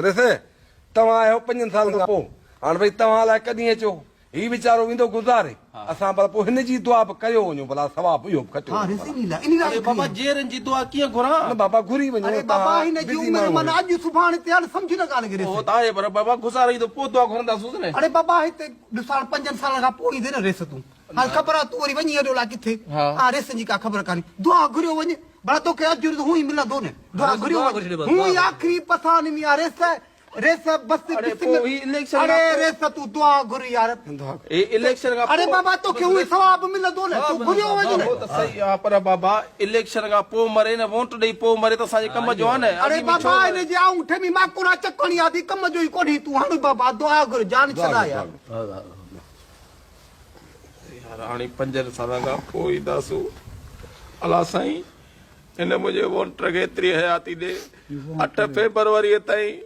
ريس، توهان آيا پنجن سالن کان پوء، هاڻ ڀئي توهان الائي ڪڏهن اچو. هي ويچارو ويندو گذاري، اسان ڀلا پوء هن جي دعا به ڪيو وڃو ڀلا ثواب اهو به کٽيو وڃو ڀلا. اڙي بابا جيئرن جي دعا ڪيئن گهران. نه بابا گهري وڃو اڙي بابا توهان هن جي بزي عمر ماڻهو معنيٰ آهيو. اڄ سڀاڻي تي هل سمجهه نه ڳالهه کي ريس. اهو ته آهي پر بابا گذاري ته پوء دعا گهرنداسون نه. اڙي بابا هتي ڏس هاڻ پنجن سالن کان پوء ايندين نه ريس تون. هاڻ خبر آ تون وري وڃين ايڏو الائي ڪٿي. ها ريسن جي ڪا خبر ڪانهي. دعا گهريو وڃ ڀلا توکي اجر ته هونئن ئي ملندو نه. دعا گهريو وڃ. هونئن ئي آخري پساهه نمي آ ريس. ريس بس اڙي بسم پوء هي اليڪشن اڙي کان پوء ريس تون دعا گهر يار. هي اليڪشن کان اڙي پوء بابا توکي هونئن ثواب ملندو نه تون گهريو وڃ نه. اهو ته صحيح آ پر بابا اليڪشن کان پوء مري نه ووٽ ڏئي پوء مري ته اسان جي ڪم جو آ نه اڙي اڳي ۾ بابا ڇو هن جي آڱوٺي ۾ ماڪوڙا چڪڻي آ ڪم جو ئي ڪونهي تون هڻ بابا دعا گهر جان ڇڏا يار. يار هاڻي پنجن سالن کان پوء اينداسون الله سائين هن منهنجي ووٽر کي ايتري حياتي ڏي اٺ فيبروري تائين.